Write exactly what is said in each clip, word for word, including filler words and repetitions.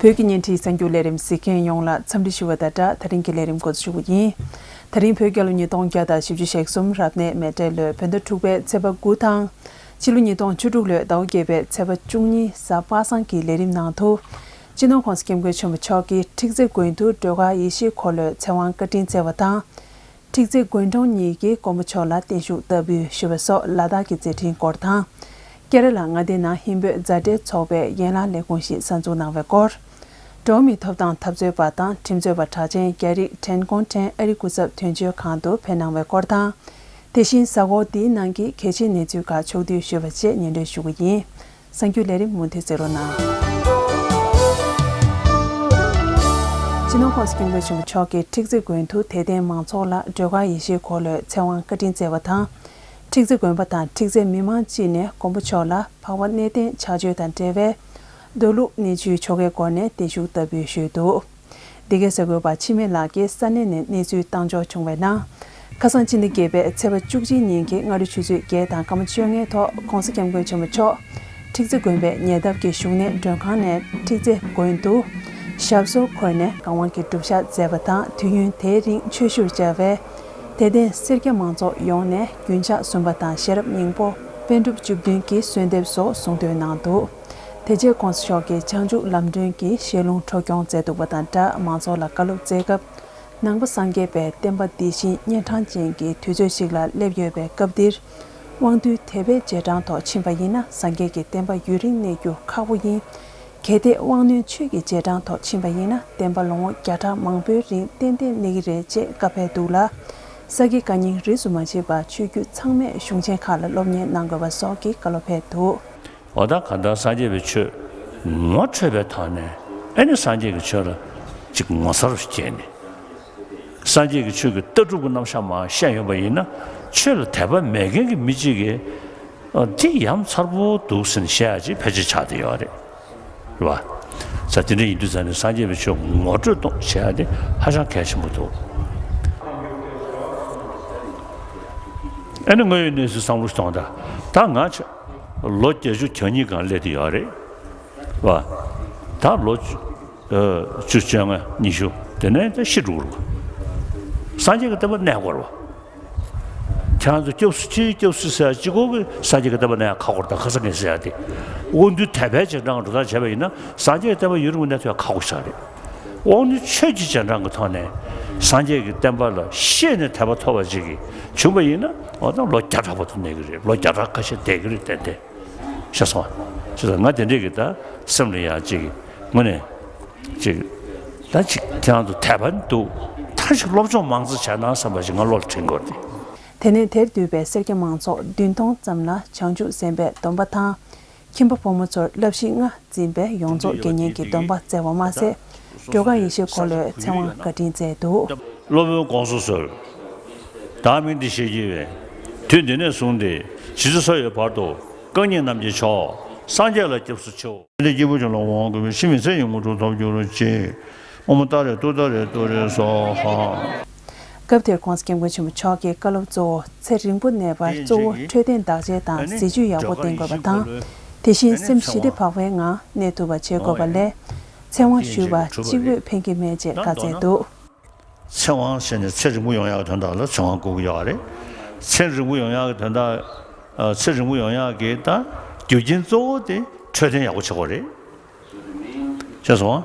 བོད་ཀྱི་བརྙན་འཕྲིན་གསར་འགྱུར་ལས་རིམ་གཟིགས་མཁན་ཡོངས་ལ་འཚམས་འདྲི་ཞུ་བ་དང་སྦྲགས། ད་རིང་གི་ལས་རིམ་འགོ་འཛུགས་ཞུ་གི་ཡིན། ད་རིང་བོད་རྒྱལ་ལོ་ཉིས་སྟོང་བརྒྱ་དང་བཞི་བཅུ་ཞེ་གསུམ་རབ་གནས་མེ་སྤྲེལ་ལོའི་བོད་ཟླ་དྲུག་པའི་ཚེས་པ་དགུ་དང་། ཕྱི་ལོ་ཉིས་སྟོང་བཅུ་དྲུག་ལོའི་ཟླ་བ་བརྒྱད་པའི་ཚེས་པ་བཅུ་གཉིས་གཟའ་པ་སངས་ཀྱི་ལས་རིམ་ནང་དུ། སྤྱི་ནོར་༸གོང་ས་༸སྐྱབས་མགོན་ཆེན་པོ་མཆོག་གིས་ཁྲིག་རྩེ་དགོན་དུ་སྒྲོལ་དཀར་ཡེ་ཤེས་འཁོར་ལོའི་ཚེ་དབང་བཀའ་དྲིན་སྩལ་བ་དང་། ཁྲིག་རྩེ་དགོན་གྲོང་གཉིས་ཀྱིས་མགོན་པོ་མཆོག་ལ་བརྟན་བཞུགས་བསྟར་འབུལ་ཞུས་པ་སོགས་ལ་དྭགས་ཀྱི་མཛད་འཕྲིན་སྐོར་དང་། ཀེ་ར་ལ་མངའ་སྡེ་ནང་ཧིན་བོད་མཛའ་འབྲེལ་ཚོགས་པའི་ཡན་ལག་ལས་ཁུངས་ཤིག་གསར་འཛུགས་གནང་བའི་སྐོར། འགྲོ་བ་མིའི་ཐོབ་ཐང་འཐབ་རྩོད་པ་དང་ཁྲིམས་རྩོད་པ་གྲགས་ཅན་རྒྱ་རིགས་ཁྲེན་ཀོང་ཁྲེན་ཨ་རིའི་སྐུ་ཚབ་དོན་གཅོད་ཁང་དུ་ཕེབས་གནང་བའི་སྐོར་དང་། དེ་བཞིན་གཟའ་འཁོར་འདིའི་ནང་གི་གལ་ཆེའི་གནས་ཚུལ་ཁག་ཕྱོགས་བསྡུས་ཞུས་པ་བཅས་སྙན་སྒྲོན་ཞུ་གི་ཡིན། གསར་འགྱུར་ལས་རིམ་མུ་མཐུད་གསན་རོགས་གནང་། སྤྱི་ནོར་༸གོང་ས་༸སྐྱབས་མགོན་ཆེན་པོ་མཆོག་གིས་ཁྲིག་རྩེ་དགོན་དུ་དད་ལྡན་མང་ཚོགས་ལ་སྒྲོལ་དཀར་ཡེ་ཤེས་འཁོར་ལོའི་ཚེ་དབང་བཀའ་དྲིན་སྩལ་བ་དང་། ཁྲིག་རྩེ་དགོན་པ་དང་ཁྲིག་རྩེ་མི་མང་སྤྱི་ནས་མགོན་པོ་མཆོག་ལ་འཕགས་པ་གནས་བརྟན་ཕྱག་མཆོད་དང་འབྲེལ་བའི་རྡོ་ལུགས་གནས་ཆུའི་ཆོ་གའི་སྒོ་ནས་བརྟན་བཞུགས་བསྟར་འབུལ་ཞུས་འདུག་འདི་གའི་གསར་འགོད་པ་འཆི་མེད་ལགས་ཀྱིས་ས་གནས་ནས་གནས་ཚུལ་བཏང་འབྱོར་བྱུང་བའི་ནང་། ཁ་སང་ཕྱི་ཟླ་བརྒྱད་པའི་ཚེས་པ་བཅུ་གཅིག་ཉིན་གྱི་སྔ་དྲོ་ཆུ་ཚོད་བརྒྱད་དང་སྐར་མ་བཅོ་ལྔའི་ཐོག་༸གོང་ས་༸སྐྱབས་མགོན་ཆེན་པོ་མཆོག་ཁྲིག་རྩེ་དགོན་པའི་ཉེ་འདབས་ཀྱི་བཞུགས་གནས་མགྲོན་ཁང་ནས་ཁྲིག་རྩེ་དགོན་དུ་ཞབས་སོར་འཁོད་ནས་གང་བ་གི་སྒྲུབ་ཞག་མཛད་པ་དང་། དུས་ཡུན་དེའི་རིང་ཆོས་ཞུར་བཅར་བའི་དད་ལྡན་སེར་སྐྱ་མང་ཚོགས་ཡོངས་ནས་རྒྱུན་ཆགས་སུམ་པ་དང་། ཤེས་རབ་སྙིང་པོ། པཎ་གྲུབ་བཅུ་བདུན་གྱི་གསོལ་འདེབས་སོགས་གསུང་འདོན་གནང་འདུག་དེ་རྗེས་༸གོང་ས་མཆོག་གིས་བྱང་ཆུབ་ལམ་སྒྲོན་གྱི་ཞལ་ལུང་འཕྲོ་སྐྱོང་མཛད་འདུག་པ་དང་སྦྲགས། མང་ཚོགས་ལ་བཀའ་སློབ་སྩལ་སྐབས། ནང་པ་སངས་རྒྱས་པའི་བསྟན་པ་འདི་བཞིན་གཉན་འཕྲང་ཅན་གྱི་དུས་ཚོད་ཅིག་ལ་སླེབས་ཡོད་པའི་སྐབས་འདིར། དབང་རྟུལ་དད་པའི་རྗེས་འབྲང་ཐོག་ཕྱིན་པ་ཡིན་ན། སངས་རྒྱས་ཀྱི་བསྟན་པ་ཡུན་རིང་གནས་རྒྱུ་ཁག་པོ་ཡིན། གལ་ཏེ་དབང་རྣོན་ཆོས་ཀྱི་རྗེས་འབྲང་ཐོག་ཕྱིན་པ་ཡིན་ན། བསྟན་པ་ལོ་ངོ་བརྒྱ་ཕྲག་མང་པོའི་རིང་ཏན་ཏན་གནས་ཀྱི་རེད་ཅེས་བཀའ་ཕེབས་འདུག་ལ། ས་དགེ་བཀའ་རྙིང་རིས་སུ་མ་ཆད་པ་ཆོས་བརྒྱུད་ཚང་མས་གཞུང་ཆེན་ཁག་ལ་སློབ་གཉེར་གནང་དགོས་པ་སོགས་ཀྱི་བཀའ་སློབ་ཕེབས་འདུག་འོ་ད་གང་ལྟར་སངས་རྒྱས་པའི་ཆོས་ངོ་འཕྲོད་པའི་ཐོག་ནས། ཨེ་ནི་སངས་རྒྱས་ཀྱི་ཆོས་ལ་ཅིག་ངོ་མཚར་སྐྱེས་ནས། སངས་རྒྱས་ཀྱི་ཆོས་ཀྱི་ལྟ་གྲུབ་ཀྱི་རྣམ་གཞག་མར་བཤད་ཡོང་བ་ཡིན་ན། ཆོས་ལ་དད་པ་མེད་མཁན་གྱི་མི་གཅིག་གིས་ཨ་འདི་ཡ་མཚར་པོ་འདུག་ཟེར་ནས་བཤད་ཡ་ཅིག་ཕལ་ཆེར་ཆགས་བསྡད་ཡོད་རེད། རེད་བ། ས་དེ་འདྲ་ཡིན་དུས་ཙང་ནས་སངས་རྒྱས་པའི་ཆོས་ངོ་སྤྲོད་གཏོང་བྱེད་ཡ་དེ་ཧ་ཅང་གལ་ཆེན་པོ་འདུག་ཨ་ནི་དངོས་ཡོད་གནས་ཚུལ་བསམ་བློ་ཞིག་གཏོང་དང་། ད་ང་ཆ་ལོ་བརྒྱད་ཅུ་གྱ་གཉིས་སྒང་སླེབས་བསྡད་ཡོད་རེད་བ། ད་ལོ་བཅུ་བཅོ་ལྔ་ཉི་ཤུ་དེ་ནས་ད་ཤི་འགྲོ་གི་རེད་བ། སངས་རྒྱས་ཀྱི་བསྟན་པ་གནས་དགོས་རེད་བ། ཁྱེད་རང་ཚོ་སྐྱབས་སུ་མཆི་སྐྱབས་སུ་མཆི་ཟེར་གཅིག་པོ་གིས་སངས་རྒྱས་ཀྱི་བསྟན་པ་གནས་ཡ་ཁག་པོ་རེད། ད་ཁ་སང་ངས་ཟེར་ཡ་དེ། དབང་རྟུལ་དད་པའི་རྗེས་འབྲང་འགྲོ་སྟངས་བྱས་པ་ཡིན་ན། སངས་རྒྱས་ཀྱི་བསྟན་པ་ཡུན་རིང་པོ་གནས་ཐུབ་ཡ་ཁག་པོ་ཞིག་རེད། དབང་རྣོན་ཆོས་ཀྱི་རྗེས་འབྲང་གི་ཐོག་ནས་སངས་རྒྱས་ཀྱི་བསྟན་པ་ལ་ཤེས་ནས་དད་པ་ཐོབ་པ་ཅིག་གིས་བྱུང་བ་ཡིན་ན། འོ་ད་ལོ་བརྒྱ་ཕྲག་བར་དུ་གནས་ཀྱི་རེད། ལོ་བརྒྱ་ཕྲག་ཁ་ཤས་བསྡད་ཀྱི་རེད། ཏན་ཏན་ཤེས་སོང་བ། ཤེས་སོང་། ང་དེ་འདྲས་ཀྱི་ད་སེམས་ལ་ཡ་ཅིག་དངོས་གནས་ཅིག་ད་ཅིག་ཁྱེད་རང་ཚོ་དད་པ་འདུག་ད་ཅིག་སློབ་སྦྱོང་མང་ཙམ་བྱས་ན་བསམ་པ་ཞིག་ང་བློ་ལ་དྲན་གྱི་ཡོད་རེད། དེ་ནས་དེར་འདུས་པའི་སེར་སྐྱ་མང་ཚོགས་བདུན་སྟོང་ཙམ་ལ་བྱང་ཆུབ་སེམས་དཔའི་སྡོམ་པ་དང་། ཁྱིམ་པ་ཕོ་མོ་ཚོར་བསླབ་གཞི་ལྔ་འཛིན་པའི་ཡོངས་རྫོགས་དགེ་བསྙེན་གྱི་སྡོམ་པ་སྩལ་བ་མ་ཟད། སྒྲོལ་དཀར་ཡེ་ཤེས་འཁོར་ལོའི་ཚེ་དབང་བཀའ་དྲིན་སྩལ་འདུག་སློབ་དཔོན་དགོངས་སུ་གསོལ། བདག་མིང་འདི་ཞེས་བགྱི་བས། དུས་འདི་ནས་བཟུང་སྟེ་ཇི་སྲིད་འཚོ་བའི་བར་དུ། རྐང་གཉིས་རྣམས་ཀྱི་མཆོག་སངས་རྒྱས་ལ་སྐྱབས་སུ་མཆིའོ། དེ་ལས་སྐྱེས་བུ་ཆེན་ལ་དབང་བསྐུར་བའི་ཕྱིར། མི་ཚེ་ཡི་དངོས་གྲུབ་ཐོབ་གྱུར་ཅིག་ཨོཾ་ཏཱ་རེ་ཏུཏྟཱ་རེ་ཏུ་རེ་སྭཱ་ཧཱ། སྐབས་དེར་༸གོང་ས་༸སྐྱབས་མགོན་ཆེན་པོ་མཆོག་གིས་བཀའ་སློབ་གཙོ་བོ་ཚེ་རིང་པོ་གནས་པར་གཙོ་བོ་འཕྲོད་བསྟེན་བདག་གཅེས་དང་ཟས་བཅུད་ཡག་པོ་བསྟེན་དགོས་པ་དང་། དེ་བཞིན་སེམས་ཞི་བདེ་བག་ཕེབས་ངང་གནས་ཐུབ་པ་བྱེད་དགོས་པ་ལས། ཚེ་དབང་ཞུས་པ་གཅིག་པུས་ཕན་གྱི་མེད་ཅེས་བཀའ་སྩལ་འདུག་ཚེ་དབང་ཟེར་ནས་ཚེ་རིང་པོ་ཡོང་ཡག་གི་དོན་དག་ལ་ཚེ་དབང་བསྐུར་གྱི་ཡོད་རེད། ཚེ་རིང་པོ་ཡོང་ཡག་གི་དོན་དག་ཨ། ཚེ་རིང་པོ་ཡོང་ཡག་གི་ད་རྒྱུ་རྐྱེན་གཙོ་བོ་དེ་འཕྲོད་བསྟེན་ཡག་པོ་བྱེད་དགོས་རེད། ཤེས་སོང་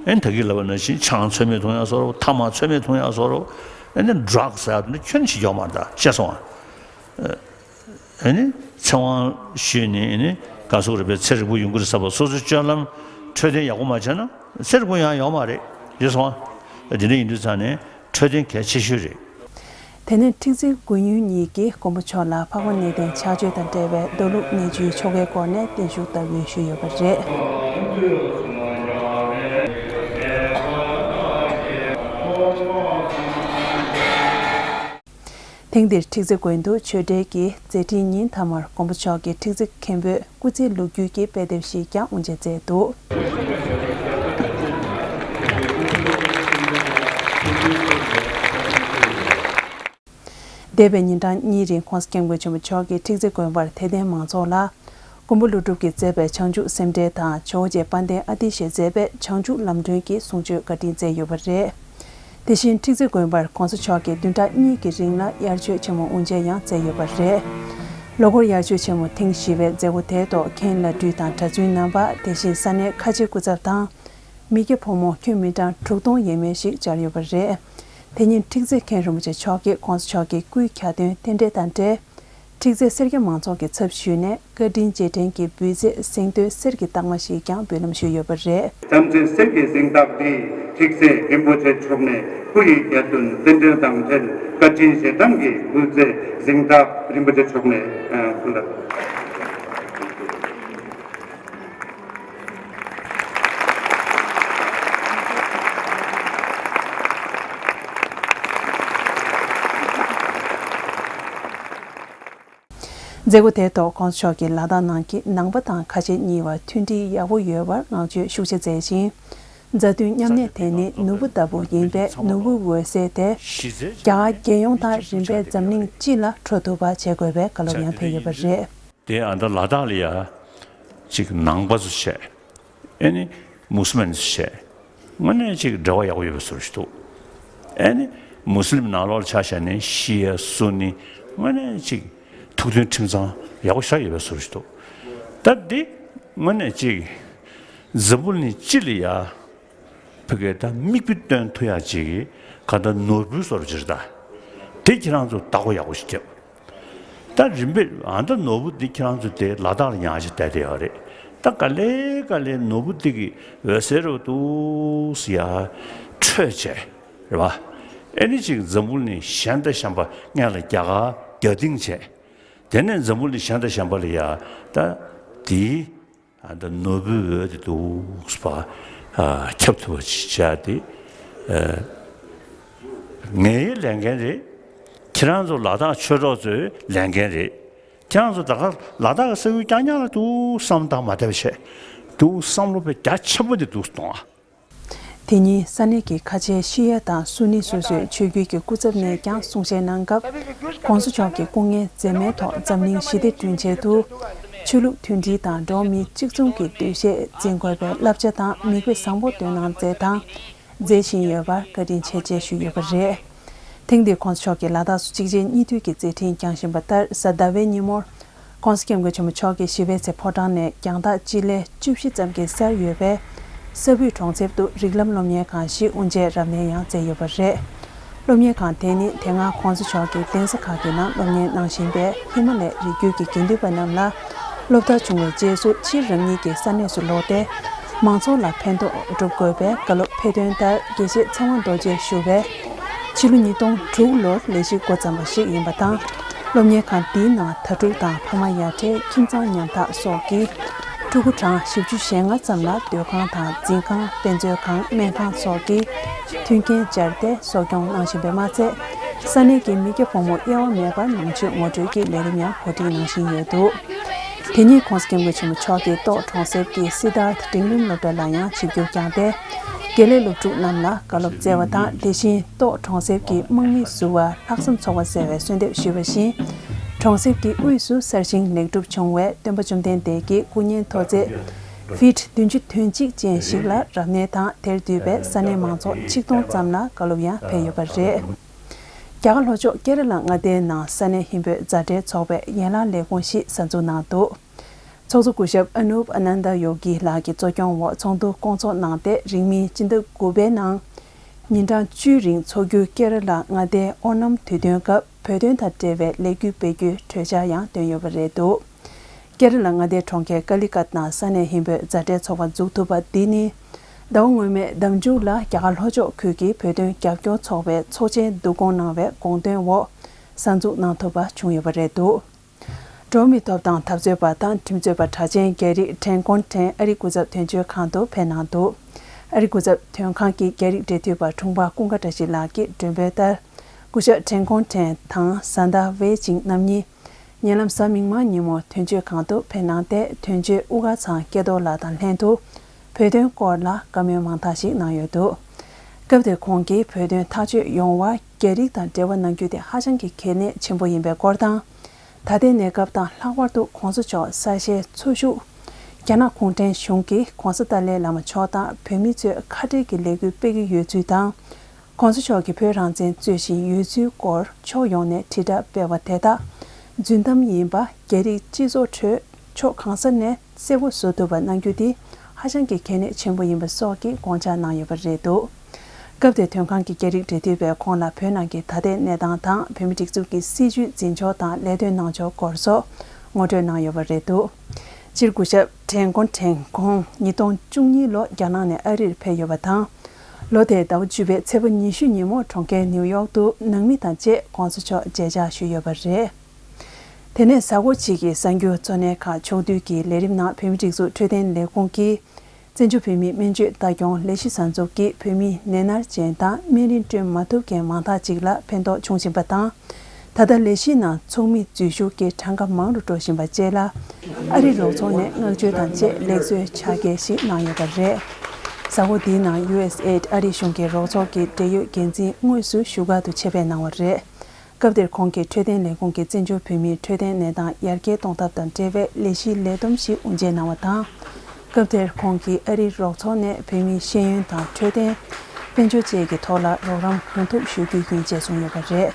ཨ། ཨེ་ད་གིན་ལབ་པ་ནང་བཞིན་ཆང་ཚོད་མེད་འཐུང་ཡག་བཟོ་འདྲ་པོ། ཐ་མག་ཚོད་མེད་འཐུང་ཡག་བཟོ་འདྲ་པོ། ཨེ་ནི་ཌྲག་ཟེར་ཡག་དེ་ནི་ཁྱོན་ནས་བྱེད་ཀྱི་ཡོད་མ་རེད་ད། ཤེས་སོང་ཨ། ཨེ་ནི་ཚེ་དབང་ཞུས་ནས་ཨེ་ནི་ག་སོག་རེད་པས། ཚེ་རིང་པོ་ཡོང་གི་རེད་བསམ་པ། སོ་སོའི་སྤྱོད་ལམ་འཕྲོད་བསྟེན་ཡག་པོ་མ་བྱས་ན་ཚེ་རིང་པོ་ཡང་ཡོང་མ་རེད། ཤེས་སོང་ཨ། དེ་འདྲ་ཡིན་དུས་ཙང་ནས་འཕྲོད་བསྟེན་གལ་ཆེ་ཤོས་རེད། དེ་ནས་ཁྲིག་རྩེ་དགོན་ཡུལ་གཉིས་ཀྱིས་མགོན་པོ་མཆོག་ལ་འཕགས་པ་གནས་བརྟན་ཕྱག་མཆོད་དང་འབྲེལ་བའི་རྡོ་ལུགས་གནས་ཆུའི་ཆོ་གའི་སྒོ་ནས་བརྟན་བཞུགས་བསྟར་འབུལ་ཞུས་ཡོད་པ་རེད། ཐེངས་འདིར་ཁྲིག་རྩེ་དགོན་དུ་ཆོས་འབྲེལ་གྱི་མཛད་འཕྲིན་ཉིན་མཐའ་མར་མགོན་པོ་མཆོག་གིས་ཁྲིག་རྩེ་མཁན་པོའི་སྐུ་ཚེའི་ལོ་རྒྱུས་ཀྱི་དཔེ་དེབ་ཞིག་ཀྱང་དབུ་འབྱེད་མཛད་འདུག་འདས་པའི་ཉིན་གྲངས་གཉིས་རིང་༸གོང་ས་༸སྐྱབས་མགོན་ཆེན་པོ་མཆོག་གིས་ཁྲིག་རྩེ་དགོན་པར་དད་ལྡན་མང་ཚོགས་ལ། མགོན་པོ་ཀླུ་སྒྲུབ་ཀྱིས་མཛད་པའི་བྱང་ཆུབ་སེམས་འགྲེལ་དང་ཇོ་བོ་རྗེ་དཔལ་ལྡན་ཨ་ཏི་ཤས་མཛད་པའི་བྱང་ཆུབ་ལམ་སྒྲོན་གྱི་གསུང་ཆོས་བཀའ་དྲིན་སྩལ་ཡོད་པ་རེད། དེ་བཞིན་ཁྲིག་རྩེ་དགོན་པར་གོང་ས་མཆོག་གིས་བདུན་ཕྲག་གཉིས་ཀྱི་རིང་ལ་དབྱར་ཆོས་ཆེན་མོ་དབུ་འབྱེད་ཡང་མཛད་ཡོད་པ་རེད། ལོ་འཁོར་དབྱར་ཆོས་ཆེན་མོ་ཐེངས་བཞི་པའི་མཛད་སྒོ་དེའི་ཐོག་མཁན་བླ་སྤྲུལ་དང་གྲྭ་བཙུན་རྣམ་པ། དེ་བཞིན་ས་གནས་ཁ་ཆེ་སྐུ་ཚབ་དང་། མི་སྐྱ་ཕོ་མོ་ཁྱོན་མི་གྲངས་དྲུག་སྟོང་ཡས་མས་ཤིག་བཅར་ཡོད་པ་རེད། དེ་ཉིན་ཁྲིག་རྩེ་མཁན་རིན་པོ་ཆེ་མཆོག་གིས་གོང་ས་མཆོག་གི་སྐུའི་གྱ་སྟོན་རྟེན་འབྲེལ་དང་འབྲེལ། ཁྲིག་རྩེ་སེར་སྐྱ་མང་ཚོགས་ཀྱི་ཚབ་ཞུས་ནས་བཀའ་དྲིན་རྗེས་དྲན་གྱི་འབུལ་རྫས་གཟེངས་བསྟོད་གསེར་གྱི་རྟགས་མ་ཞིག་ཀྱང་འབུལ་ལམ་ཞུས་ཡོད་པ་རེད། བྱམས་བརྩེའི་གསེར་གྱི་གཟེངས་རྟགས་འདི་ཁྲིག་རྩེ་རིན་པོ་ཆེ་མཆོག་ནས་སྐུ་ཡི་གྱ་སྟོན་རྟེན་འབྲེལ་དང་འབྲེལ་བཀའ་དྲིན་རྗེས་དྲན་གྱི་འབུལ་རྫས་གཟེངས་རྟགས་རིན་པོ་ཆེ་མཆོག་ནས་ཕུལ་ལ། མཛད་སྒོ་དེའི་ཐོག་གོང་ས་མཆོག་གིས་ལ་དྭགས་ནང་གི་ནང་པ་དང་ཁ་ཆེ་གཉིས་བར་མཐུན་སྒྲིལ་ཡག་པོ་ཡོད་པར་བསྔགས་བརྗོད་ཤུགས་ཆེ་མཛད་ཅིང་། མཛའ་མཐུན་མཉམ་གནས་དེ་ནི་ནོར་བུ་ལྟ་བུ་ཡིན་པས། ནོར་བུའི་འོད་ཟེར་དེ་རྒྱ་གར་རྒྱལ་ཡོངས་དང་རིམ་པས་འཛམ་གླིང་སྤྱི་ལ་འཕྲོ་ཐུབ་པ་བྱེད་དགོས་པའི་བཀའ་སློབ་ཡང་ཕེབས་ཡོད་པ་རེད། དེ་ཨ་ད་ལ་དྭགས་ལ་ཡ་ཅིག་ནང་པ་ཚོ་བྱས། ཨེ་ནི་མུ་སི་ལིམ་ཚོ་བྱས། དངོས་གནས་ཅིག་འབྲེལ་བ་ཡག་པོ་ཡོད་པའི་བཟོ་ཞིག་འདུག་ཨེ་ནི་མུ་སི་ལིམ་ནང་ལོགས་ལ་ཆ་བཞག་ནས་ཤི་ཡ་སུ་ནི་དངོས་གནས་ཅིག་ཐུགས་མཐུན་ཁྲིམས་གཙང་ཡག་པོ་ཞེ་དྲག་ཡོད་པའི་བཟོ་ཞིག་འདུག་ད་འདི་དངོས་གནས་ཅིག་འཛམ་བུ་གླིང་སྤྱི་ལ་ཡ། ཕ་གི་ད་མིག་དཔེ་སྟོན་ཐུབ་ཡག་ཅིག་ག་ད་ནོར་བུའི་བཟོ་འདྲ་ཅིག་རེད་ད། དེ་ཁྱེད་རང་ཚོ་བདག་པོ་ཡག་པོ་ཞིག་རྒྱབ། ད་རིམ་པས་ཨ་ད་ནོར་བུ་འདི་ཁྱེད་རང་ཚོ་དེ་ལ་དྭགས་ལ་ཉར་ཅིག་བསྡད་བསྡད་ཡོད་རེད། ད་ག་ལེ་ག་ལེ་ནོར་བུ་འདི་གི་འོད་ཟེར་རུ་འདུག་སེ་ཡ་འཕྲོས་བྱས་རེད་བ། ཨེ་ནི་ཅིག་འཛམ་བུ་གླིང་གཞན་དང་གཞན་པ་སྔོན་ལ་རྒྱ་གར་རྒྱ་སྟེང་བྱས། དེ་ནས་འཛམ་བུ་གླིང་གཞན་དང་གཞན་པ་ལ་ཡ་ད་དེའི། ཨ་ད་ནོར་བུའི་འོད་དེ་འདུག་པ་ཨ་ཁྱབ་ཐུབ་པ་ཅིག་བྱ་དེ་ཨ་ངའི་ལས་འགན་རེད། ཁྱེད་རང་ཚོ་ལ་དྭགས་ཆོས་གྲོགས་ཚོའི་ལས་འགན་རེད། ཁྱེད་རང་ཚོ་ད་ག་ལ་དྭགས་ཀྱི་ས་ཁུལ་རྐྱང་རྐྱང་ལ་འདུག་བསམ་བློ་བཏང་མ་བསྡད་པ་བྱས། འདུག་བསམ་བློ་དཔེ་རྒྱ་ཆེན་པོ་དེ་འདུག་གཏོང་ཨ། དེ་ཉིན་ས་གནས་ཀྱི་ཁ་ཆེ་ཤི་ཡ་དང་སུ་ནི་སོ་སོའི་ཆོས་བརྒྱུད་ཀྱི་སྐུ་ཚབ་ནས་ཀྱང་གསུང་བཤད་གནང་སྐབས། གོང་ས་མཆོག་གི་སྐུ་ངལ་འཛེམས་མེད་ཐོག་འཛམ་གླིང་ཞི་བདེ་བསྐྲུན་ཆེད་དུ། ཆོས་ལུགས་མཐུན་སྒྲིལ་དང་འགྲོ་བ་མི་གཅིག་མཚུངས་ཀྱི་འདུ་ཤེས་འཛིན་དགོས་པའི་བསླབ་བྱ་དང་མིག་དཔེ་བཟང་པོ་སྟོན་གནང་མཛད་དང་མཛད་བཞིན་ཡོད་པར་བཀའ་དྲིན་ཆེ་ཞེས་ཞུས་ཡོད་པ་རེད། ཐེངས་འདིའི་གོང་ས་མཆོག་གིས་ལ་དྭགས་སུ་གཅིག་རྗེས་གཉིས་མཐུད་ཀྱི་མཛད་འཕྲིན་བསྐྱངས་བཞིན་པ་ལྟར། གཟའ་ཟླ་བའི་ཉིན་མོར། ྋགོང་ས་ྋསྐྱབས་མགོན་ཆེན་པོ་མཆོག་གིས་ཞི་བའི་རྩེ་ཕོ་བྲང་ནས་རྒྱང་ཐག་སྤྱི་ལེ་བཅུ་བཞི་ཙམ་གྱི་སར་ཡོད་པའི་ས་བུད་གྲོང་གསེབ་ཏུ་རིགས་ལམ་སློབ་གཉེར་ཁང་ཞིག་དབུ་འབྱེད་རབ་གནས་ཡང་མཛད་ཡོད་པ་རེད། སློབ་གཉེར་ཁང་དེ་ནི་དེ་སྔ་ྋགོང་ས་མཆོག་གིས་གདན་ས་ཁག་གི་ནང་སློབ་གཉེར་གནང་བཞིན་པའི་ཧི་མ་ལའི་རི་རྒྱུད་ཀྱི་དགེ་འདུན་པ་རྣམས་ལ་སློབ་མཐར་བྱུང་བའི་རྗེས་སུ་ཕྱིར་རང་ཉིད་ཀྱི་ས་གནས་སུ་ལོག་སྟེ། མང་ཚོགས་ལ་ཕན་ཐོགས་སྒྲུབ་དགོས་པའི་བཀའ་སློབ་ཕེབས་དོན་ལྟར། དགེ་བཤེས་ཚེ་དབང་རྡོ་རྗེ་ཞུ་བས། ཕྱི་ལོ་ཉིས་སྟོང་དྲུག་ལོར་ལས་གཞི་འགོ་བརྩམས་པ་ཞིག་ཡིན་པ་དང་། སློབ་གཉེར་ཁང་འདིའི་ནང་དྭ་ཕྲུག་དང་ཕ་མ་ཡ་བྲལ། ཁྱིམ་ཚང་ཉམ་ཐག་སོགས་ཀྱི་ཕྲུ་གུ་གྲངས་བཞི་བཅུ་ཞེ་ལྔ་ཙམ་ལ་སྡོད་ཁང་དང་འཛིན་ཁང་། དཔེ་མཛོད་ཁང་། སྨན་ཁང་སོགས་ཀྱི་མཐུན་རྐྱེན་སྦྱར་ཏེ་གསོ་སྐྱོང་གནང་བཞིན་པ་མ་ཚད། ས་གནས་ཀྱི་མི་སྐྱ་ཕོ་མོ་དབྱེ་བ་མེད་པར་ནང་ཆོས་ངོ་སྤྲོད་ཀྱི་ལས་རིམ་ཡང་གོ་སྒྲིག་གནང་བཞིན་ཡོད་འདུག་དེ་ཉིན་ྋགོང་ས་ྋསྐྱབས་མགོན་ཆེན་པོ་མཆོག་གིས་ཏོག་གྲོང་གསེབ་ཀྱི་སི་དཱརྠ་འབྲིང་རིམ་སློབ་གྲྭ་ལ་ཡང་ཆིབས་བསྒྱུར་བསྐྱངས་ཏེ། དགེ་ལས་སློབ་ཕྲུག་རྣམས་ལ་བཀའ་སློབ་སྩལ་བ་དང་། དེ་བཞིན་ཏོག་གྲོང་གསེབ་ཀྱི་དམག་མི་བསུ་བར་ལྷག་བསམ་ཚོགས་པ་ཟེར་བའི་གསོལ་འདེབས་ཞུས་པ་བཞིན། གྲོང་གསེབ་ཀྱི་དབུས་སུ་གསར་བཞེངས་ལེགས་གྲུབ་བྱུང་བའི་སྟོན་པ་བཅོམ་ལྡན་འདས་ཀྱི་སྐུ་བརྙན་མཐོ་ཚད་ཧྥིཊ་བདུན་ཅུ་དོན་གཅིག་ཅན་ཞིག་ལ་རབ་གནས་དང་། དེར་འདུས་པའི་ས་གནས་མང་ཚོགས་ཆིག་སྟོང་ཙམ་ལ་བཀའ་སློབ་ཡང་ཕེབས་ཡོད་པ་རེད། རྒྱ་གར་ལྷོ་ཕྱོགས་ཀེ་ར་ལ་མངའ་སྡེའི་ནང་ས་གནས་ཧིན་བོད་མཛའ་འབྲེལ་ཚོགས་པས་ཡན་ལག་ལས་ཁུངས་ཤིག་གསར་འཛུགས་གནང་འདུག་ཚོགས་གཙོ་སྐུ་ཞབས་ཨ་ནུབ་ཨ་ནན་ད་ཡོ་གི་ལགས་ཀྱིས་གཙོ་སྐྱོང་འོག་ཚོགས་འདུ་བསྐོང་ཚོགས་གནང་སྟེ། རིང་མིན་སྤྱི་ཟླ་དགུ་པའི་ནང་ཉིན་གྲངས་བཅུའི་རིང་འཚོགས་རྒྱུའི་ཀེ་ར་ལ་མངའ་སྡེའི་ཨོ་ནམ་དུས་སྟོན་སྐབས་བོད་དོན་དང་འབྲེལ་བའི་ལས་འགུལ་སྤེལ་རྒྱུའི་གྲོས་འཆར་ཡང་བཏོན་ཡོད་པ་རེད་འདུག་ཀེ་ར་ལ་མངའ་སྡེའི་གྲོང་ཁྱེར་ཀ་ལི་ཀཏ་ནང་ས་གནས་ཧིན་བོད་མཛའ་འབྲེལ་ཚོགས་པ་འཛུགས་ཐུབ་པ་འདི་ནི། ཟླ་བ་སྔོན་མའི་ཟླ་མཇུག་ལ་རྒྱ་གར་ལྷོ་ཕྱོགས་ཁུལ་གྱི་བོད་དོན་རྒྱབ་སྐྱོར་ཚོགས་པའི་ཚོགས་ཆེན་བསྡུ་སྐོང་གནང་བའི་དགོངས་དོན་འོག་གསར་འཛུགས་གནང་ཐུབ་པ་བྱུང་ཡོད་པ་རེད་འདུག་འགྲོ་བ་མིའི་ཐོབ་ཐང་འཐབ་རྩོད་པ་དང་ཁྲིམས་རྩོད་པ་གྲགས་ཅན་རྒྱ་རིགས་ཁྲེན་ཀོན་ཁྲེན་ཨ་རིའི་སྐུ་ཚབ་དོན་གཅོད་ཁང་དུ་ཕེབས་གནང་འདུག་ཨ་རིའི་སྐུ་ཚབ་དོན་ཁང་གི་རྒྱ་རིགས་འབྲེལ་མཐུད་པ་དྲུང་འཕར་ཀུན་དགའ་བཀྲ་ཤིས་ལགས་ཀྱིས་མགྲོན་འབོད་ལྟར། སྐུ་ཞབས་ཁྲེན་ཀོན་ཁྲེན་དང་བཟའ་ཟླ་ཝེ་ཅིང་རྣམ་གཉིས། ཉེ་ལམ་གཟའ་མིག་དམར་ཉིན་མོ་དོན་གཅོད་ཁང་དུ་ཕེབས་གནང་སྟེ། དོན་གཅོད་དབུ་དཀར་ཚང་སྐལ་རྡོར་ལགས་དང་ལྷན་དུ་བོད་དོན་སྐོར་ལ་བཀའ་མོལ་མང་དག་ཞིག་གནང་ཡོད་འདུག་སྐབས་དེར་ཁོང་གིས་བོད་དོན་ཐག་གཅོད་ཡོང་བར་རྒྱ་རིགས་དང་འབྲེལ་བ་གནང་རྒྱུ་དེ་ཧ་ཅང་གི་གལ་གནད་ཆེན་པོ་ཡིན་པའི་སྐོར་དང་། ད་ལྟའི་གནས་སྐབས་དང་ལྷག་པར་དུ་༸གོང་ས་མཆོག་གསར་བཞེངས་འཚོ་བཞུགས། རྒྱ་ནག་གུང་ཁྲན་གཞུང་གིས་༸གོང་ས་ཏཱ་ལའི་བླ་མ་མཆོག་དང་བོད་མི་ཚོས་ཁ་བྲལ་གྱི་ལས་འགུལ་སྤེལ་གྱི་ཡོད་ཚུལ་དང་། ༸གོང་ས་མཆོག་གིས་བོད་རང་བཙན་རྩོད་བཞིན་ཡོད་ཚུལ་སྐོར་ཕྱོགས་ཡོངས་ནས་དྲིལ་བསྒྲགས་སྤེལ་བ་དེ་དག་རྫུན་གཏམ་ཡིན་པ་རྒྱ་རིགས་སྤྱི་ཚོགས་ཁྲོད་ཕྱོགས་གང་ས་ནས་གསལ་པོ་བཟོ་ཐུབ་པ་གནང་རྒྱུ་དེ་ཧ་ཅང་གི་གལ་གནད་ཆེན་པོ་ཡིན་པ་སོགས་ཀྱི་དགོངས་འཇགས་གནང་ཡོད་པ་རེད་འདུག་སྐབས་དེར་དོན་ཁང་གི་རྒྱ་རིགས་འབྲེལ་མཐུད་པས་ཁོང་ལ་བོད་ནང་གི་ད་ལྟའི་གནས་སྟངས་དང་བོད་མིའི་སྒྲིག་འཛུགས་ཀྱི་སྲིད་བྱུས་འཛིན་ཕྱོགས་དང་ལས་དོན་གནང་ཕྱོགས་སྐོར་སོགས་ངོ་སྤྲོད་གནང་ཡོད་པ་རེད་འདུག་སྤྱིར་སྐུ་ཞབས་ཁྲེན་ཀོན་ཁྲེང་ཁོང་ཉིས་སྟོང་བཅུ་གཉིས་ལོ་རྒྱ་ནག་ནས་ཨ་རིར་ཕེབས་ཡོད་པ་དང་། ལོ་དེའི་ཟླ་བ་བཅུ་པའི་ཚེས་པ་ཉི་ཤུ་ཉིན་མོ་གྲོང་ཁྱེར་ནིའུ་ཡོག་ཏུ་ནང་མི་དང་བཅས་༸གོང་ས་མཆོག་མཇལ་འཕྲད་ཞུས་ཡོད་པ་རེད། དེ་ནས་གཟའ་འཁོར་གཅིག་གི་གསར་འགྱུར་གཙོ་གནད་ཁག་ཕྱོགས་བསྡུས་ཀྱི་ལས་རིམ་ནང་བོད་མིའི་སྒྲིག་འཛུགས་འཕྲོད་བསྟེན་ལས་ཁུངས་ཀྱིས། བཙན་བྱོལ་བོད་མིའི་སྨན་བཅོས་ལྟ་སྐྱོང་ལས་གཞི་གསར་འཛུགས་ཀྱིས་བོད་མི་ནད་མནར་ཅན་དང་སྨན་རིན་སྤྲོད་མ་ཐུབ་མཁན་མང་དག་ཅིག་ལ་ཕན་ཐོགས་བྱུང་བཞིན་པ་དང་། ད་ལྟ་ལས་གཞི་ནང་ཚོགས་མི་འཛུལ་ཞུགས་ཀྱི་གྲངས་ཀ་མང་རུ་འགྲོ་བཞིན་པ་བཅས་ལ། ཨ་རིའི་རོགས་ཚོགས་ནས་བསྔགས་བརྗོད་དང་བཅས་ལེགས་གསོའི་ཕྱག་འཁྱེར་ཞིག་གནང་ཡོད་པ་རེད། གཟའ་འཁོར་འདིའི་ནང་ཡུ་ཨེས་ཨེ་ཨིཌ་ཨ་རིའི་གཞུང་གི་རོགས་ཚོགས་ཀྱི་འབྲེལ་ཡོད་འགན་འཛིན་དངོས་སུ་བཞུགས་སྒར་དུ་ཆེད་ཕེབས་གནང་བ་རེད། སྐབས་དེར་ཁོང་གིས་འཕྲོད་བསྟེན་ལས་ཁུངས་ཀྱི་བཙན་བྱོལ་བོད་མིའི་འཕྲོད་བསྟེན་གནས་སྟངས་ཡར་རྒྱས་གཏོང་ཐབས་དང་འབྲེལ་བའི་ལས་གཞིའི་ལས་བསྡོམས་ཤིག་དབུ་འབྱེད་གནང་བ་དང་། སྐབས་དེར་ཁོང་གིས་ཨ་རིའི་རོགས་ཚོགས་ནས་བོད་མིའི་ཤེས་ཡོན་དང་འཕྲོད་བསྟེན། དཔལ་འབྱོར་བཅས་ཀྱི་ཐོག་ལ་རོགས་རམ་གང་ཐུབ་ཞུ་རྒྱུ་ཡིན་ཅེས་གསུངས་ཡོད་པ་རེད།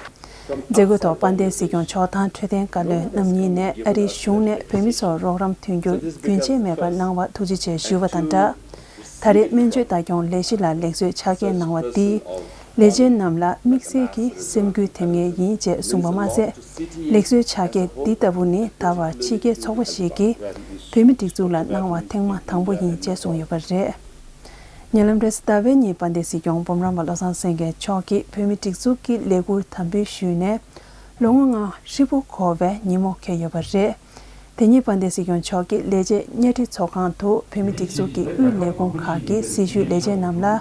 མཛད་སྒོའི་ཐོག་དཔལ་ལྡན་སྲིད་སྐྱོང་མཆོག་དང་འཕྲོད་བསྟེན་བཀའ་བློན་རྣམ་གཉིས་ནས་ཨ་རིའི་གཞུང་ནས་བོད་མི་ཚོར་རོགས་རམ་མཐུན་འགྱུར་རྒྱུན་ཆད་མེད་པར་གནང་བར་ཐུགས་རྗེ་ཆེ་ཞུ་བ་དང་སྦྲགས། ད་རེས་སྨན་བཅོས་ལྟ་སྐྱོང་ལས་གཞི་ལ་ལེགས་གསོའི་ཕྱག་འཁྱེར་གནང་བ་འདིས། ལས་བྱེད་རྣམས་ལ་དམིགས་བསལ་གྱི་སེམས་འགུལ་ཐེབས་ངེས་ཡིན་ཅེས་གསུངས་པ་མ་ཟད། ལེགས་གསོའི་ཕྱག་འཁྱེར་འདི་ལྟ་བུ་ནི་ད་བར་ཕྱི་རྒྱལ་ཚོགས་པ་ཞིག་གིས་བོད་མིའི་སྒྲིག་འཛུགས་ལ་གནང་བ་ཐེངས་མ་དང་པོ་ཡིན་ཅེས་གསུངས་ཡོད་པ་རེད། ཉེ་ལམ་རེས་གཟའ་ཟླ་བའི་ཉིན་དཔལ་ལྡན་སྲིད་སྐྱོང་སྤོམ་རམ་པ་བློ་བཟང་སེང་གེ་མཆོག་གིས་བོད་མིའི་སྒྲིག་འཛུགས་ཀྱི་ལས་ཁུར་དམ་འབུལ་ཞུས་ནས། ལོ་ངོ་ལྔ་ཧྲིལ་པོ་འཁོར་བའི་ཉིན་མོ་འཁེལ་ཡོད་པ་རེད། དེ་ཉིན་དཔལ་ལྡན་སྲིད་སྐྱོང་མཆོག་གིས་ལས་བྱེད་གཉའ་ཁྲི་ཚོགས་ཁང་དུ་བོད་མིའི་སྒྲིག་འཛུགས་ཀྱི་དབུས་ལས་ཁུངས་ཁག་གི་སྲི་ཞུའི་ལས་བྱེད་རྣམས་ལ།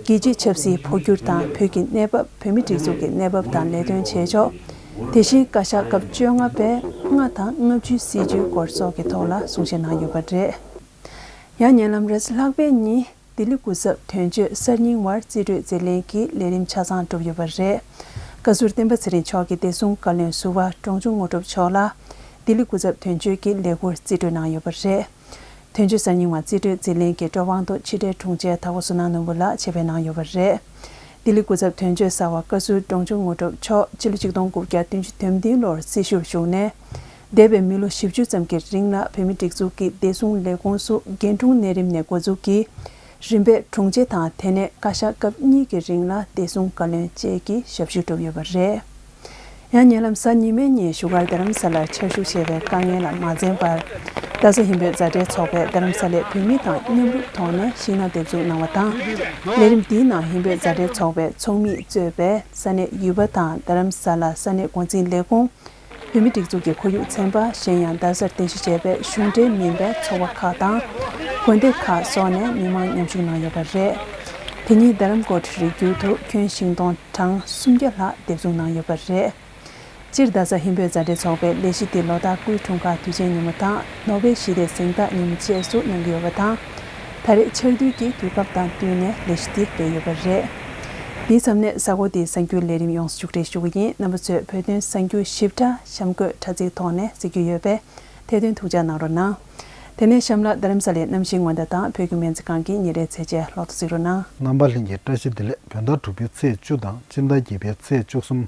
རྒྱལ་སྤྱིའི་ཆབ་སྲིད་འཕོ་འགྱུར་དང་བོད་ཀྱི་གནས་བབ། བོད་མིའི་སྒྲིག་འཛུགས་ཀྱི་གནས་བབ་དང་ལས་དོན་བྱེད་ཕྱོགས། དེ་བཞིན་བཀའ་ཤག་སྐབས་བཅོ་ལྔ་པའི་ལྔ་དང་ལྔ་བཅུའི་སྲིད་བྱུས་སྐོར་སོགས་ཀྱི་ཐོག་ལ་གསུང་བཤད་གནང་ཡོད་པ་རེད། ཡང་ཉེ་ལམ་རེས་གཟའ་ལྷག་པའི་ཉིན། ལྡི་ལི་སྐུ་ཚབ་དོན་གཅོད་གསར་རྙིང་བར་རྩིས་སྤྲོད་རྩིས་ལེན་གྱི་ལས་རིམ་ཆ་ཚང་གྲུབ་ཡོད་པ་རེད། བཀའ་ཟུར་བསྟན་པ་ཚེ་རིང་མཆོག་གིས་བདེ་སྲུང་བཀའ་བློན་ཟུར་པ་འབྲོང་ཆུང་དངོས་གྲུབ་མཆོག་ལ་ལྡི་ལི་སྐུ་ཚབ་དོན་གཅོད་ཀྱི་ལས་ཁུར་རྩིས་སྤྲོད་གནང་ཡོད་པ་རེད། དོན་གཅོད་གསར་རྙིང་བར་རྩིས་སྤྲོད་རྩིས་ལེན་གྱི་སྤྲོ་བང་དུ་ཕྱི་དྲིལ་དྲུང་ཆེ་དྭགས་པོ་བསོད་ནམས་ནོར་བུ་ལགས་ཆེད་ཕེབས་གནང་ཡོད་པ་རེད། ལྡི་ལི་སྐུ་ཚབ་དོན་གཅོད་གསར་པ་བཀའ་ཟུར་འབྲོང་ཆུང་དངོས་གྲུབ་མཆོག་ཕྱི་ལོ་ཆིག་སྟོང་དགུ་བརྒྱ་བདུན་ཅུ་དོན་བདུན་ལོར་སྲི་ཞུར་ཞུགས་ནས། འདས་པའི་མི་ལོ་བཞི་བཅུ་ཙམ་གྱི་རིང་ལ་བོད་མིའི་སྒྲིག་འཛུགས་ཀྱི་བདེ་སྲུང་ལས་ཁུངས་སུ་རྒན་དྲུང་གནས་རིམ་ནས་འགོ་འཛུགས་ཀྱིས། རིམ་པས་དྲུང་ཆེ་དང་དེ་ནས་བཀའ་ཤག་སྐབས་གཉིས་ཀྱི་རིང་ལ་བདེ་སྲུང་བཀའ་བློན་བཅས་ཀྱི་ཞབས་ཞུ་གྲུབ་ཡོད་པ་རེད། ཡང་ཉེ་ལམ་གཟའ་ཉི་མའི་ཉིན་བཞུགས་སྒར་རྡ་རམ་ས་ལར་ཆར་ཤུགས་ཆེ་བའི་དཀའ་ངལ་ལ་མ་འཛེམས་པར། རྡ་ས་ཧིན་བོད་མཛའ་འབྲེལ་ཚོགས་པས་རྡ་རམ་ས་ལའི་བོད་མི་དང་མཉམ་རུབ་ཐོག་ནས་ཤིང་ནགས་འདེབས་འཛུགས་གནང་བ་དང་། ལས་རིམ་འདིའི་ནང་ཧིན་བོད་མཛའ་འབྲེལ་ཚོགས་པའི་ཚོགས་མིས་གཙོས་པའི་ས་གནས་ཡུལ་པ་དང་རྡ་རམ་ས་ལ་ས་གནས་འགོ་འཛིན་ལས་ཁུངས། བོད་མིའི་སྒྲིག་འཛུགས་ཀྱི་ཁོར་ཡུག་ཚན་པ། གཞན་ཡང་རྡ་སར་རྟེན་གཞི་བྱས་པའི་གཞུང་འབྲེལ་མིན་པའི་ཚོགས་པ་ཁག་དང་། དགོན་སྡེ་ཁག་སོགས་ནས་མི་མང་མཉམ་ཞུགས་གནང་ཡོད་པ་རེད། དེ་ཉིན་རྡ་རམ་ཀོ་ཊི་རི་རྒྱུད་དུ་ཁྱོན་ཤིང་སྡོང་གྲངས་སུམ་བརྒྱ་ལྷག་འདེབས་འཛུགས་གནང་ཡོད་པ་རེད། སྤྱིར་རྡ་ས་ཧིན་བོད་མཛའ་འབྲེལ་ཚོགས་པས་ལས་གཞི་འདི་ལོ་ལྟར་སྐུའི་འཁྲུངས་སྐར་དུས་ཆེན་ཉིན་མོ་དང་ནོ་བེལ་ཞི་བདེའི་གཟེངས་རྟགས་ཉིན་མོ་བཅས་སུ་གནང་གི་ཡོད་པ་དང་། ད་རེས་ཆར་དུས་ཀྱི་དུས་སྐབས་དང་བསྟུན་ནས་ལས་གཞི་འདི་སྤེལ་ཡོད་པ་རེད། འདིའི་མཚམས་ནས་གཟའ་འཁོར་འདིའི་གསར་འགྱུར་ལས་རིམ་ཡོངས་སུ་མཇུག་སྒྲིལ་ཞུ་གི་ཡིན། རྣམ་པ་ཚོས་བོད་དོན་གསར་འགྱུར་ཞིབ་ཕྲ་གཤམ་འཁོད་དྲ་ཚིགས་ཐོག་ནས་གཟིགས་རྒྱུ་ཡོད་པས་དེ་དོན་ཐུགས་འཇགས་གནང་རོགས་གནང་། དེ་ནས་གཤམ་ལ་རྡ་རམ་ས་ལའི་གནམ་གཤིས་སྔོན་བརྡ་དང་བོད་ཀྱི་སྨན་རྩིས་ཁང་གི་ཉིན་རེའི་ཚེས་ཆའི་ལོ་ཐོ་གཟིགས་རོགས་གནང་། རྣམ་པ་ལྷན་རྒྱས་བཀྲ་ཤིས་བདེ་ལེགས། བོད་ཟླ་དྲུག་པའི་ཚེས་བཅུ་དང་སྤྱི་ཟླ་བརྒྱད་པའི་ཚེས་བཅུ་གསུམ།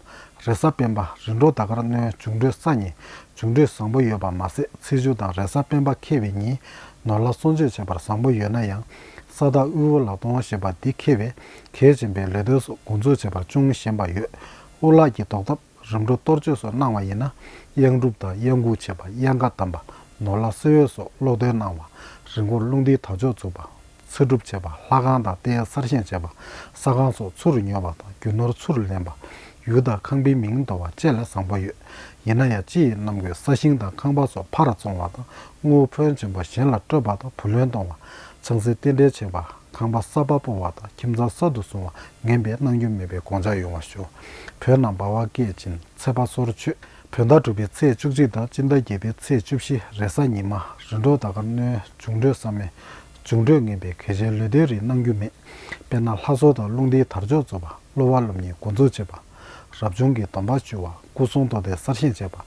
རེས་གཟའ་སྤེན་པ། རིམ་གྲོ་ཟླ་སྐར་སྣོན། འབྱུང་འཕྲོད་གཟའ་ཉི། འབྱུང་འཕྲོད་བཟང་པོ་ཡོད་པ་མ་ཟད། ཚེས་བཅུ་དང་རེས་གཟའ་སྤེན་པ་འཁེལ་བའི་ཉིན་ནོར་ལྷ་གསོལ་མཆོད་བྱེད་པར་བཟང་པོ་ཡོད་ན་ཡང་། ས་བདག་དབུལ་པོ་ལ་གཏོང་ཞེས་པ་འདི་འཁེལ་བས། གལ་ཆེན་པོའི་ལས་དོན་སོགས་འགོ་འཛུགས་བྱེད་པར་ཅུང་ཞན་པ་ཡོད། དབུ་ལག་གི་བཟློག་ཐབས། རིམ་གྲོ་གཏོར་མཆོད་སོགས་གནང་བ་ཡིན་ན། གཡང་སྒྲུབ་དང་གཡང་འགུགས་བྱེད་པ། གཡང་ཁ་བསྡམས་པ། ནོར་ལྷ་གསོལ་འོས་སོགས་ཀློག་འདོན་གནང་བ། རི་མགོར་རླུང་རྟའི་དར་ལྕོག་འཛུགས་པ། ཚེ་སྒྲུབ་བྱེད་པ། ལྷ་ཁང་དང་རྟེན་གསར་བཞེངས་བྱེད་པ། ས་ཁང་སོགས་ཚུར་ཉོ་བ་དང་རྒྱུ་ནོར་ཚུར་ལེན་པ། ཡུལ་དང་ཁང་པའི་མིང་འདོར་བ་བཅས་ལ་བཟང་པོ་ཡོད། ཡིན་ན་ཡང་སྤྱི་ཡི་གནམ་སྒོས་ས་ཞིང་དང་ཁང་པ་སོགས་ཕར་བཙོང་བ་དང་དངུལ་ཕོན་ཆེན་པོ་གཞན་ལ་སྤྲོད་པ་དང་བུ་ལོན་གཏོང་བ། ཆང་སའི་རྟེན་འབྲེལ་བྱེད་པ། ཁང་པ་གསར་པ་སྤོ་བ་དང་ཁྱིམ་ཚང་གསར་དུ་བཟུང་བ་ངན་པས་གནང་རྒྱུ་མེད་པའི་དགོངས་འཇགས་ཡོང་བ་ཞུ། བོད་ནང་འབར་བ་བསྐྱེད་ཅིང་ཚེ་དཔག་སོར་ཆུད། བོད་ཟླ་དྲུག་པའི་ཚེས་བཅུ་གཅིག་དང་སྤྱི་ཟླ་བརྒྱད་པའི་ཚེས་བཅུ་བཞི། རེས་གཟའ་ཉི་མ། རིམ་གྲོ་ཟླ་སྐར་སྣོན། འབྱུང་འཕྲོད་གཟའ་སྨེ། འབྱུང་འཕྲོད་ངན་པས་གལ་ཆེའི་ལས་དོན་རིགས་གནང་རྒྱུ་མེད། དཔེར་ན་ལྷ་གསོལ་དང་རླུང་རྟའི་དར་ལྕོག་འཛུགས་པ། སློབ་པ་སློབ་གཉེར་འགོ་འཛུགས་བྱེད་པ། རབ་བྱུང་གི་སྡོམ་པ་བཅུ་པ། སྐུ་གསུང་ཐུགས་རྟེན་གསར་བཞེངས་བྱས་པ།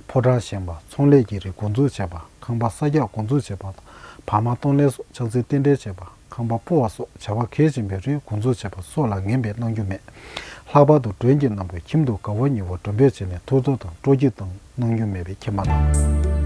ཕོ་བྲང་བཞེངས་པ། ཚོང་ལས་ཀྱི་རིགས་འགོ་འཛུགས་བྱས་པ། ཁང་པ་གསར་རྒྱག་འགོ་འཛུགས་བྱས་པ། བར་མ་སྟོང་ལས་སོགས་ཕྱག་འཚལ་རྟེན་འབྲེལ་བྱས་པ། ཁང་པ་སྤོ་བ་སོགས་བྱ་བ་གལ་ཆེན་པོའི་རིགས་འགོ་འཛུགས་བྱས་པ་སོགས་ལ་ངན་པས་གནང་རྒྱུ་མེད། ལྷག་པར་དུ་མགྲོན་གྱི་རྣམ་པར་ཁྱིམ་དུ་དགའ་བོ་ཉེ་བོ་མགྲོན་འབོད་བྱས་ནས་ཐུགས་སྤྲོ་དང་སྤྲོ་སྐྱིད་དང་གནང་རྒྱུ་མེད་པའི་ཁྱིམ་པ་རྣམས།